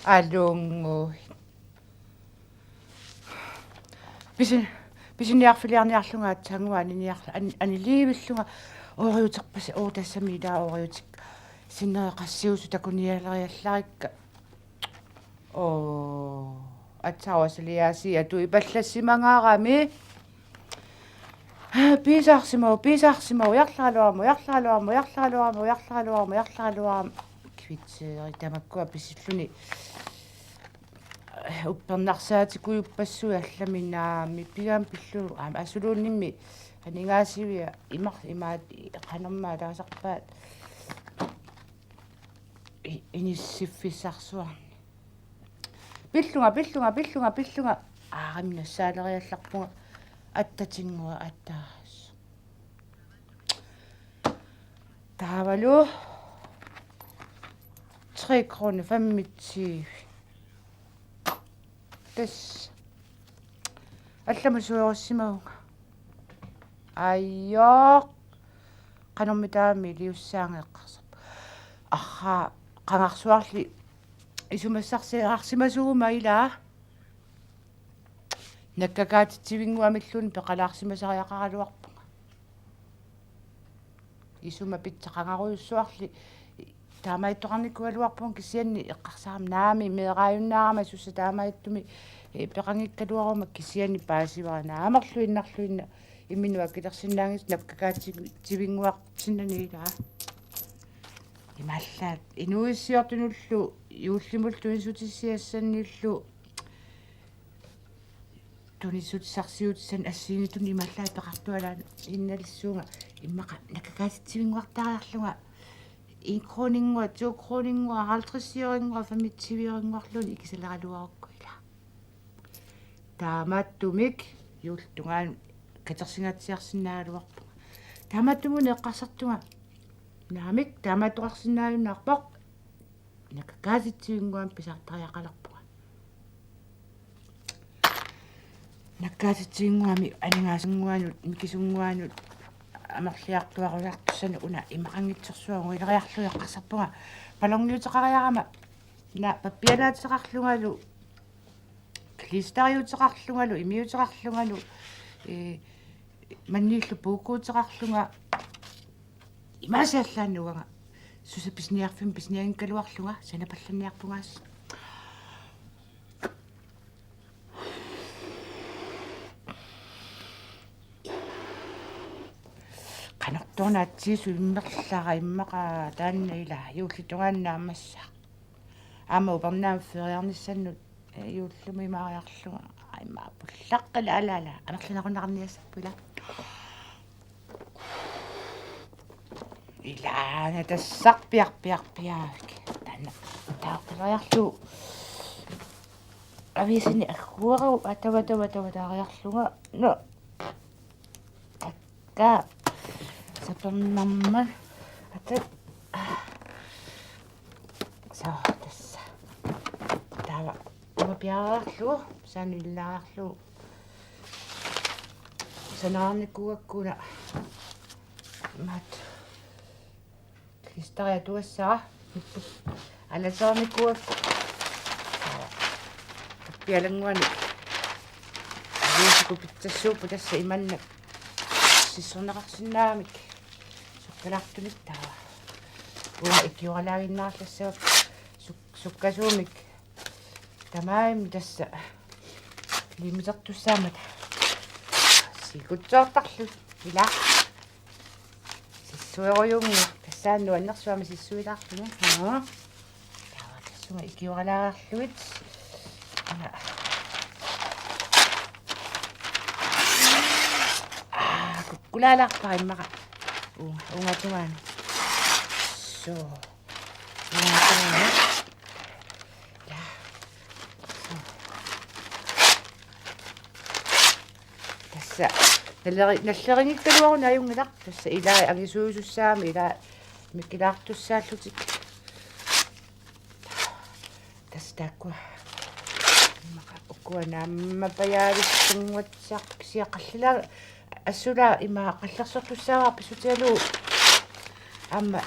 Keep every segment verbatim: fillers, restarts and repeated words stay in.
Alunnguit. Pisin-, pisiniarfiliarniarlunga aatsaannguaq aniniarl-, an-, aniliivillunga ooriuterpasi, oo, tassami ilaa ooriutik sinneri qassiusut takunialeriallarikka. Oo, aatsaat uasaliaasi atuipallassimagaarami. Pisaarsimavoq, pisaarsimavoq, ujarleraluarama, ujarleraluarama, ujarleraluarama, ujarleraluarama, ujarleraluarama. Kvitteri tamakkua pisilluni. Uppernarsaatikujuppassuit allamik naamik, pigaamik pillugu, aamma asuluunnimmi aningaasivia imar-, imaat qanormaa taasarpaat i-, inissiffissarsuarni. Pillunga, pillunga, pillunga, pillunga. Aarimmi nassaaleriallarpunga. Attatinnguaq attaas. Taavalu tre kroner femogtyve. Tassa. Allamut suerussimavunga. Ajooq. Qanormitaava iliussaanga eqqarsarpunga. Arraa, qangarsuarli isumassarsiarsimasuuguma ilaa. Nakkakaatitsivinnguamilluunniit peqalaarsimasariaqaraluarpunga. Isuma pitsaqangarujussuarli taamaattoqarnikuugaluarpunga, kisianni eqqarsarama naamik meeraajunnaarama sussa taamaattumik, eh, peqanngikkaluaruma, kisianni paasivara naamerluinnarluinnaq imminut akilersinnaanngitsoq nakkakaatitsivinnguartinnani ilaa. Imaallaat inuuissiortunullu juullimullu tunissutissiassannillu tunissutissarsiutissat assigiinngitsunik imaallaat peqartualaannginnalissuunga, immaqa nakkakaatitsivinnguartariarlunga en kroninnguaq, to kroninnguaq, halvtreds øringuaq, femogtyve øringuarluunniit ikisaleraluarukku ilaa. Taamaattumik juullip tungaanut katersinngatsiarsinnaagaluarpunga. Taamaattumik eqqarsartunga naamik taamaattoqarsinnaajunnaarpoq. Nakkakaatitsivinnguamik pisartariaqalerpunga. Nakkakaatitsivinnguamik aningaasannguanut, mikisunnguanut, amerliartuarusartussanut una imaqanngitsorsuaq uileriarlugu eqqarsarpunga. Balloniuteqariarama, na, pappialaateqarlungalu, klisteriuteqarlungalu, imiuteqarlungalu, eh, manniillu puukkuuteqarlunga, imaasiallaannguanga. Susa pisiniarfimmi pisinianngikkaluarlunga, sanapallanniarpungaasiit. Qanortoq una atsiisut immerlara immaqa taanna ilaa juullip tungaanut naammassaaq. Aamma upernaaq feriarnissannut, eh, juullimi imaariarlunga. Aimma pullaqqila alaala. Amerlanerunarniassappu ilaa. Ilaana tassarpiarpiarpiaavik. Taanna taartariarlu. Aviisini agguaru atava tava tava taariarlunga. No. Ka. Sapernarmat. Atat. Soo, tassa. Taava. Taava piareerlugu, saanillilaarlugu. Sanarnikuuakku una. Maat. Historia tuassara. Alasoornikuuakku. Pialannguanik. Aviisikkut pitsassuupput tassa imannak. Sissorneqarsinnaagamik. Sukkalaartumik taava. Uanga ikioralaaginnarlassavakka suk-, sukkasuumik. Tamarmik tassa. Limitertussaammata. Siikutsoortarlugit. Ilaa. Sissuerujunnga. Tassaana nuannersuama sissuilaarlunga. Haa. Taava tassunga ikioralaarlugit. Aa. Aa, kukkulaalaarpara immaqa. Uunga, uunga tungaani. Soo. Tassa nalleri-, nallerinngikkaluaruni ajunngilaq. Tassa ilai angisuusussaammat ilai mikilaartussaallutik. Tassa taakkua. Immaqa ukua naammapajaalissunnguatsiarput kisianni qallilaat assulaat ima qallersortussaavara pissutigalugu. Aamma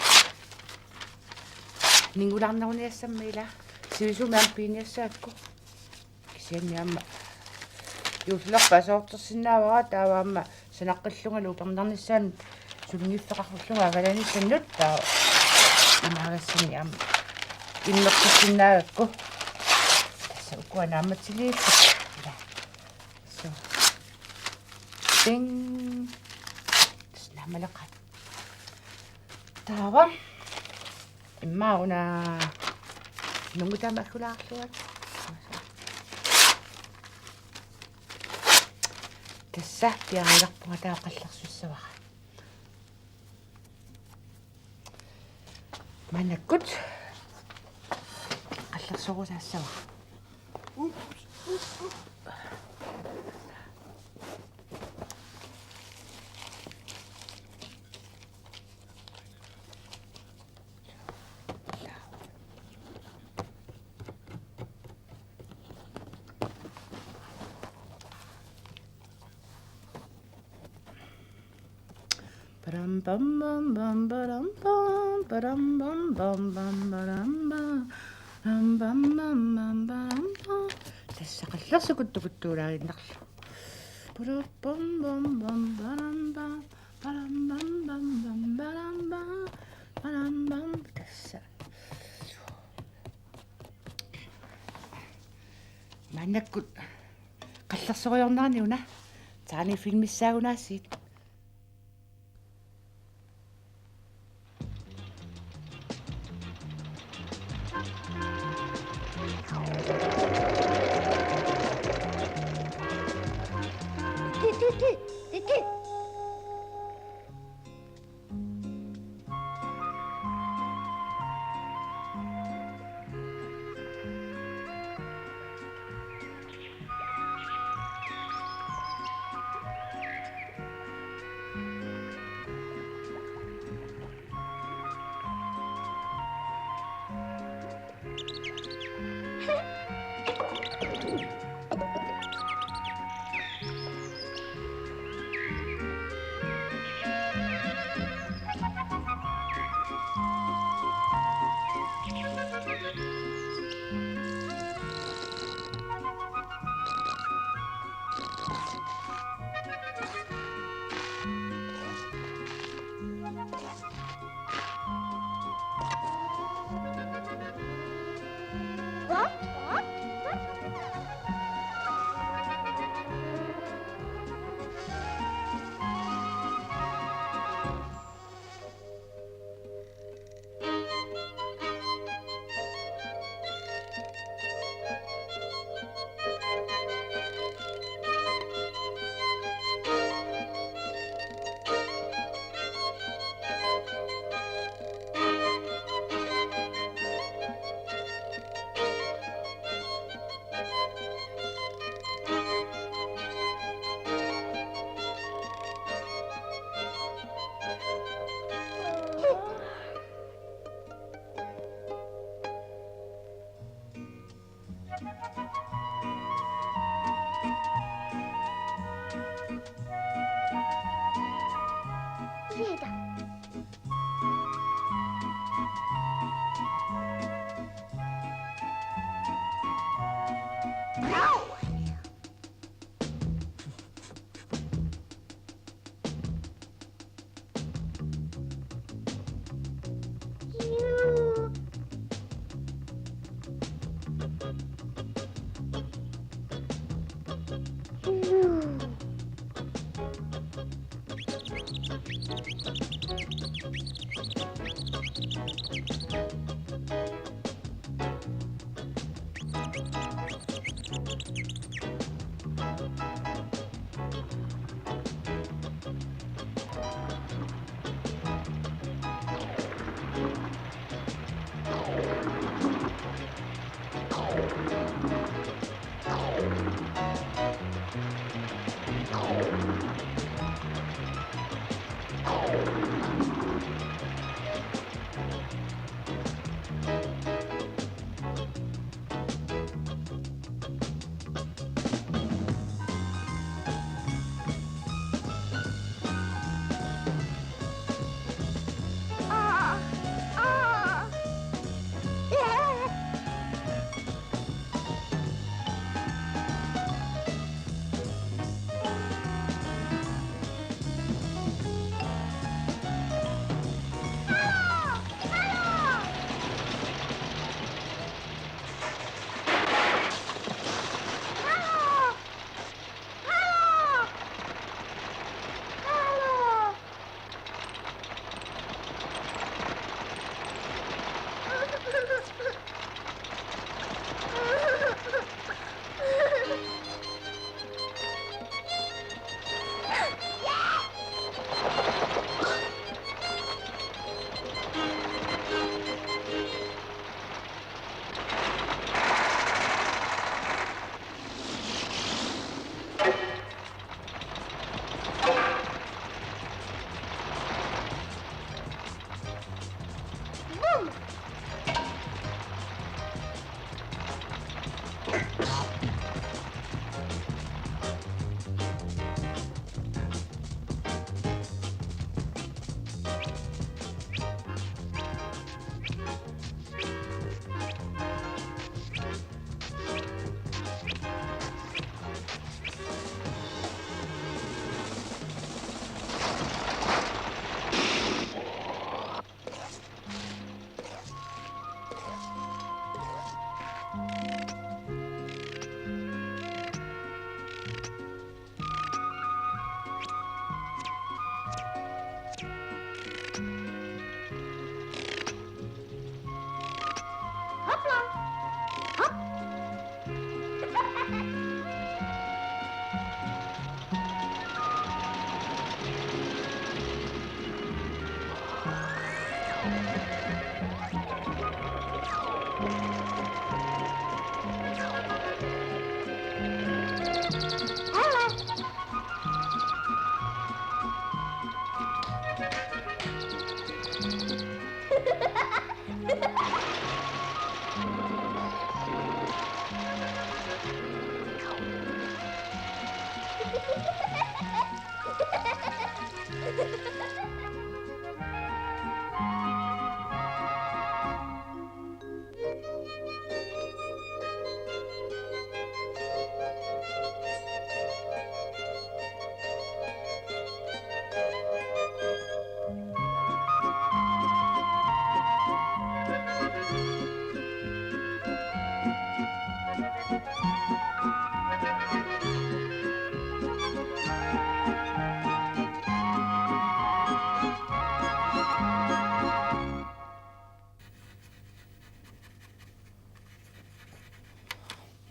ningulaarneruniassammat ilaa. Sivisuumik aamma piiniassagakku. Kisianni aamma juullilerpaasoortersinnaavara taava aamma sanaqqillungalu upernarnissaanut sulinngiffeqarlunga avalanissannut taava imaagassani aamma immertissinnaagakku. Tassa ukua naammatsiliillugit. Ilaa. So. Ding. Tassa naammaleqaat. Taava. Immaqa una nungutaama aggulaarluat. Tassa piareerpunga taava qallersussavara. Maannakkut qallersorusaassavara. Param pam pam pam param pam, param pam pam pam param pam, param pam pam pam param pam. Tassa qallersukkut tukuttuulaaginnarlugu. Param pam pam pam param pam, param pam pam pam param pam, param pam. Tassa. Maannakkut qallersoriornerani una. Taani filmissaagunaasiit.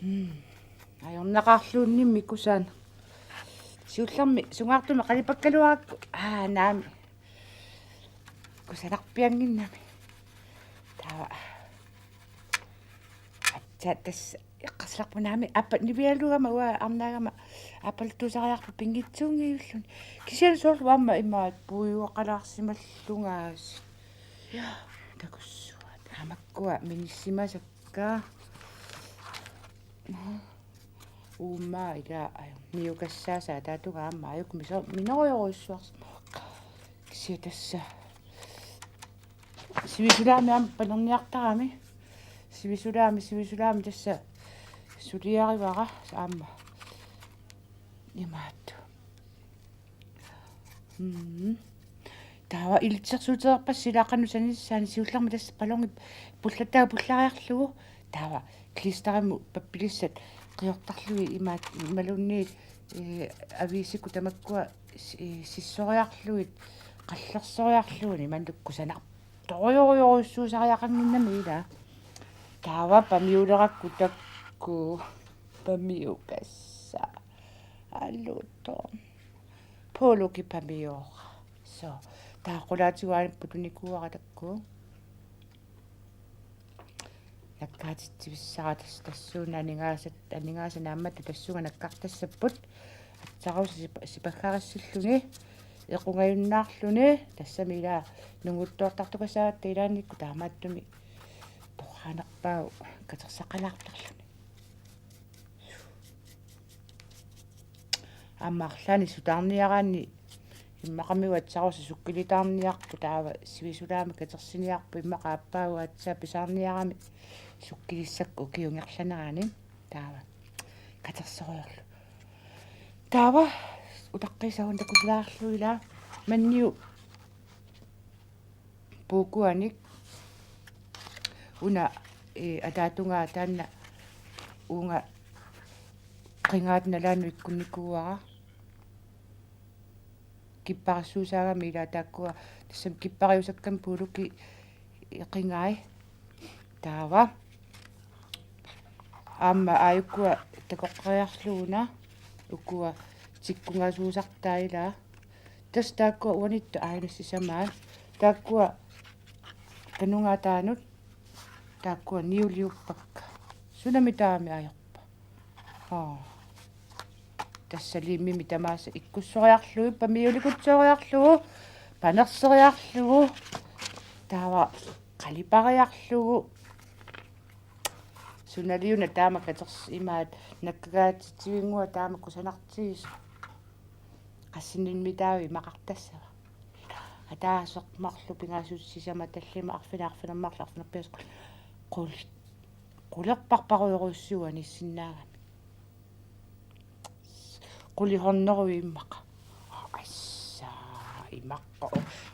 Mm. Ajornaqarluunniimmi kusaana. Siullermik sungaartumik qalipakkaluarakku. Aa, naamik. Kusanarpiannginnami. Taava. Aatsaat tassa eqqarsalerpunga aamma aappaluttuusariaqarput, niviarlugama uanga arnaagama aappaluttuusariaqarput pinngitsuunngilluinnarluni. Kisianni soorlu aamma imaat puigooqalaarsimallunga. Ja, takussuat. Aamma makkua minisimasakka. Uuma ila, aju, niukassaasa ataatungaa aamma ajuku miso-, minerujorujussuarsimavoq. Kisianni tassa. Sivisulaami aamma panerniartarami. Sivisulaami, sivisulaami tassa suliarivara aamma. Imaattoq. Mm. Taava ilitsersuutereerpassi ilaa qanoq sanissaani, siullermik tassa balloni pullattaaq pullariarlugu. Taava klisterimut pappilissat qiortarlugit imaat imaluunniit, eh, aviisikkut tamakkua s-, eh, sissoriarlugit, qallersoriarlugit, imannak kusanartorujorujorujussuusariaqannginnami ilaa. Taava pamiulerakku taakku pamiukassaat. Alutor. Puulukit pamiuara. So, taava qulaatigut aana putunikuuara taakku. Nakkaatitsivissara tas-, tassuuna aningaasat, aningaasat naammattu tassunga nakkartassapput. Aatsaat sipa-, sipaggarissilluni, equngajunnaarluni, tassami ilaa nunguttoortartukasaat ilaannikkut taamaattumik torraanerpaavoq katersaqalaartarluni. Aamma arlaannik sutaarniaraanni immaqami uatsarusa sukkilitaarniarpoq, taava sivisulaami katersiniarpoq, immaqa aappaagu aatsaat pisaarniarami sukkilissakka ukiup ingerlanerani, taava katersorujorlugu. Taava utaqqiisagun takusulaarlugu ilaa manniu puukuanik una, eh, ataatungaa taanna uunga qingaat nalaannut ikkunnikuuara. Kipparissuusaagami ilaa taakkua, tassami kippariusakkamik puulukit qingai. Taava. Aamma aajukua takoqqeriarluguna ukua tikkungasuusartai ilaa. Tassa taakkua uanitta aina sisamaat. Taakkua kanungaataanut. Taakkua niuliuppakka. Sunami taama ajorpa. Aa. Tassa liimimik tamaasa ikkussoriarlugit, pamiulikutsooriarlugu, panerseriarlugu, taava qalipariarlugu. Sunaliuna taama katers-, imaat nakkagaatitsivinnguaq taama kusanartigisoq. Qassinik mitaavik imaqartassava. Ataaseq marluk pingaartut sisamat tallimat arfineq-, arfineq-marluk, arfineq-pingasut. Qul-, qulerparparujorujussuuvoq anissinnaagami. Qulihorneruit immaqa. Assaa, imaqqa.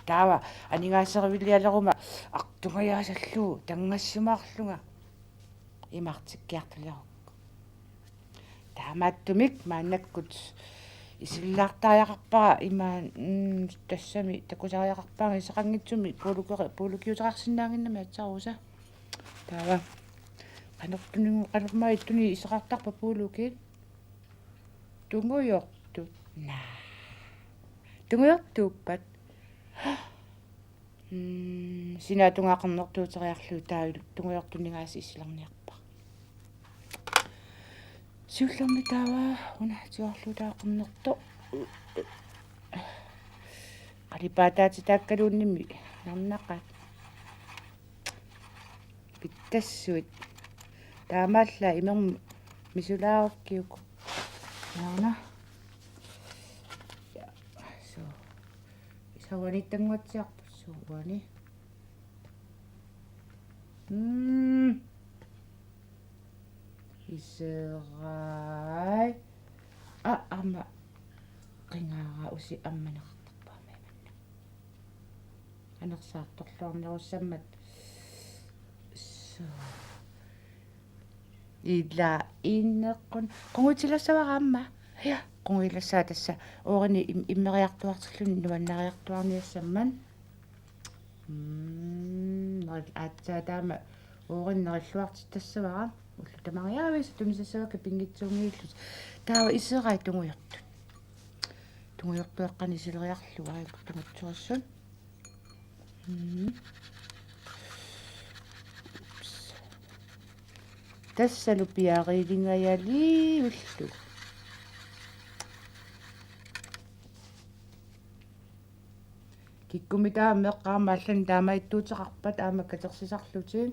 Taava aningaaserivileruma artungajaasarlugu tanngassimaarlunga imartikkiartulerukku. Taamaattumik maannakkut isigilaartariaqarpara imaan, mm, tassami takusariaqarpara iseqanngitsumik puulukere-, puulukiuteqarsinnaannginnami aatsaat. Taava qanortuninnga-, qanormaa ittunik iseqartarpa puulukit? Tungujortut. Naa. Tungujortuuppat. Mm, sinaatungaa qernertuuteriarlugu taavalu tungujortunik aasiit isilerniarpara. Siullermik taava una tiorlugu taava qernertoq. Qalipaataatitaakkaluunniimmi narnaqaat. Pittassuit. Taamaallaat imermut misulaarukkiuk. Nauna. Ja, suu. Isauani tannguatsiarput suuani. Mm. Iserai. A, aamma. Qingaara usi aamma neqartarpaa imanna. Anersaartorluarnerussammat. Suu. Ila ineqqun. Qungutilassavara aamma. Ja, qungutilassaa tassa. Oorini im-, immeriartuartilluni nuannariartuarniassammat. Mm, neri-, aatsaat taama oorini nerilluartittassavara. Ullut tamariaviisa tunisassavakka pinngitsuunngillutik. Taava iserai tungujortut. Tungujortuaqqani isileriarlugu aajuku tungatsuassut. Mm. Ups. Tassalu piariilingajaliivillugu. Kikkummitaava meeqqat aamma allanik taamaattuuteqarpat aamma katersisarlutik?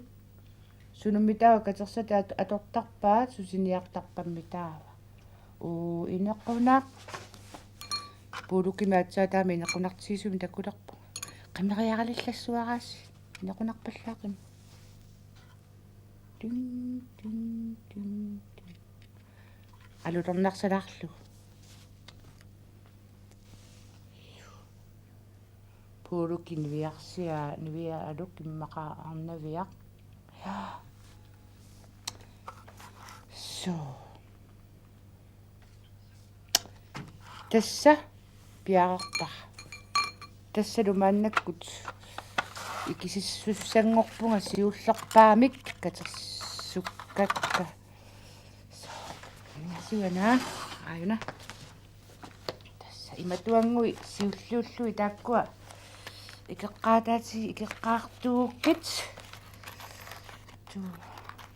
Sunummitaava katersatit at-, atortarpaat susiniartarpammi taava? Uu, inequnaq. Puulukimik aatsaat taama inequnartigisumik takulerpunga. Qimeriaralissassavara aasiit. Inequnarpallaaqimmat. Tun, tun, tun, tun. Alutornarsalaarlugu. Puuluki niviarsia, niviaruk immaqa arnaviaq. Ja. Suu. Tassa piareerpara. Tassalu maannakkut ikisissussanngorpunga siullerpaamik katersukkakka. Suu, siuana, aajuna. Tassa imatuanngui siulliullugit taakkua ikeqqaataatigit ikeqqaartuukkit. Tuu,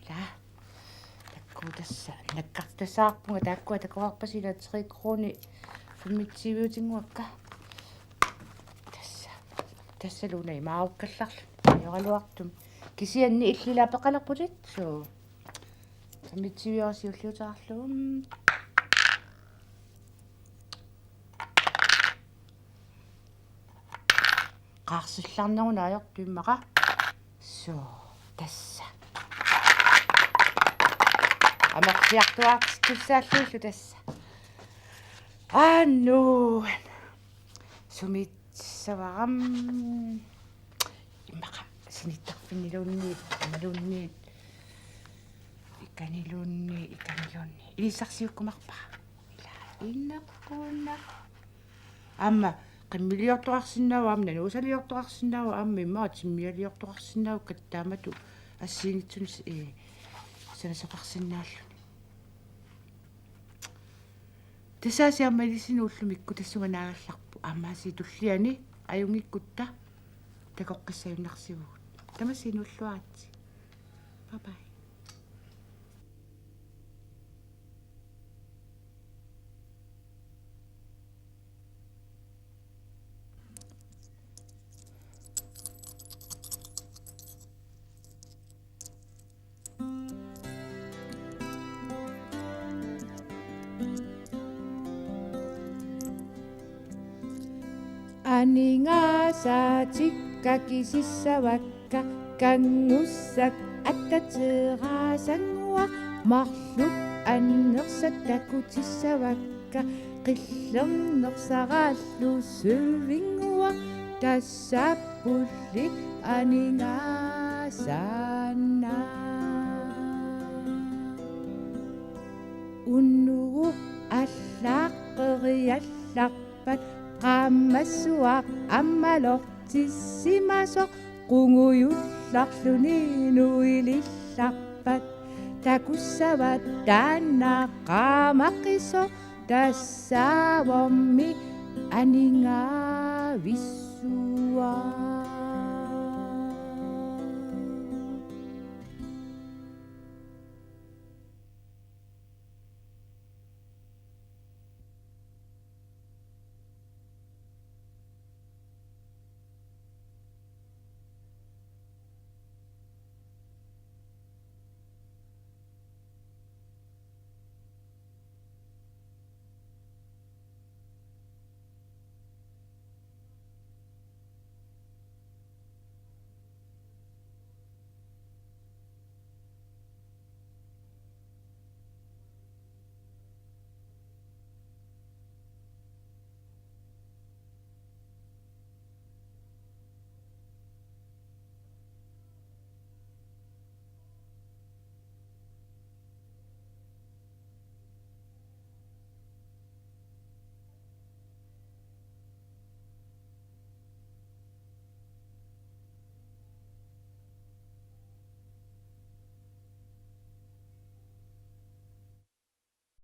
la. Takkua tassa nakkartassaarpunga taakkua takuarpassi ila tre kroner femogtyve-tinnguakka. Tassa. Tassalu una imaarukkallarlu. Ajoraluartumik. Kisianni illit ila apeqqalerputit. Suu. Femogtyve siulliuteqarlugu. Qaarsillarneruna ajortut immaqa. Suu, tassa. Amerliartuaartittussaallugillu tassa. Aannuu. Sumit Savaram. Immaqa sinittarfinniluunniit, imaluunniit. Ikaniluunniit, ikaniluunniit. Ilissarsiukkumaarpara. Ila inequnaq. Aamma qimmiliortoqarsinnaavoq, aamma nanuusaliortoqarsinnaavoq, aamma immaqa timmialiortoqarsinnaavoq, kattaamatut assigiinngitsunik, ee, sanasoqarsinnaalluni. Tassa aasiit aamma ilissinnut ullumikkut tassunga naagallarput. Aamma aasiit tulliani ajunngikkutta takoqqissagunarsivugut. Tamassi inuulluaritsi. Bye bye. Aningaasaatikka kisissavakka kanngussat attateeraasannguaq, marluk annersat takutissavakka qillernersaraallu sølvinnguaq, tassappulli aningaasaannaq. Unnugu allaaqqeriallarpat qaammassuaq ammalortissimasoq qungujullarluni nuilillarpat, takussavat taanna qaamaqisoq tassaavoq aningaavissuaq.